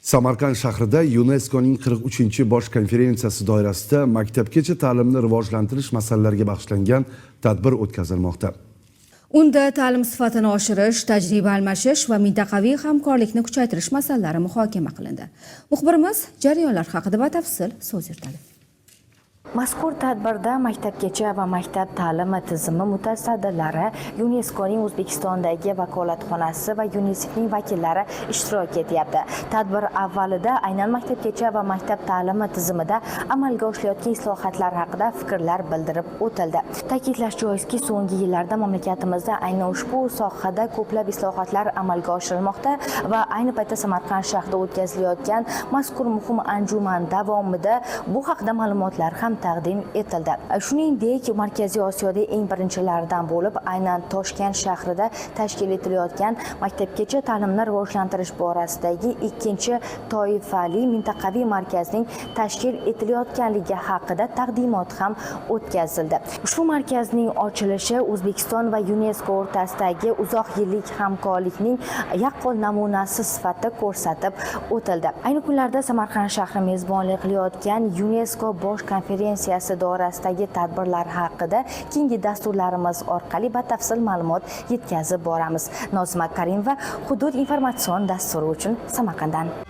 Samarqand shahrida YUNESKOning 43-bosh konferensiyasi doirasida maktabgacha ta'limni rivojlantirish masalalariga bag'ishlangan tadbir o'tkazilmoqda. Unda ta'lim sifatini oshirish, tajriba almashish va mintaqaviy hamkorlikni kuchaytirish masalalari muhokama qilindi. Muxbirimiz jarayonlar haqida batafsil so'z yuritadi. Mazkur tadbirda maktabgacha va maktab ta'limi tizimi mutasaddilari, YUNESKOning O'zbekistondagi vakolatxonasi va YUNISEFning vakillari ishtirok etyapti. Tadbir avvalida aynan maktabgacha va maktab ta'limi tizimida amalga oshirilayotgan islohotlar haqida fikrlar bildirib o'tildi. Ta'kidlash joizki, so'nggi yillarda mamlakatimizda aynan ushbu sohada ko'plab islohotlar amalga oshirilmoqda va ayni paytda Samarqand shahrida o'tkazilayotgan mazkur muhim anjuman davomida bu haqida ma'lumotlar ham taqdim etildi. Shuningdek, Markaziy Osiyoda eng birinchilardan bo'lib aynan Toshkent shahrida tashkil etilayotgan maktabgacha ta'limni rivojlantirish borasidagi ikkinchi toifali mintaqaviy markazning tashkil etilayotganligi haqida taqdimot ham o'tkazildi. Ushbu markazning ochilishi O'zbekiston va YUNESKO o'rtasidagi uzoq yillik hamkorlikning yaqqol namunasi sifatida ko'rsatib o'tildi. Ayni kunlarda Samarqand shahri mezbonlik qilayotgan YUNESKO bosh konferensiyasi doirasidagi tadbirlar haqida keyingi dasturlarimiz orqali batafsil ma'lumot yetkazib boramiz. Nozima Karimova, Hudud informatsion dasturi uchun Samarqanddan.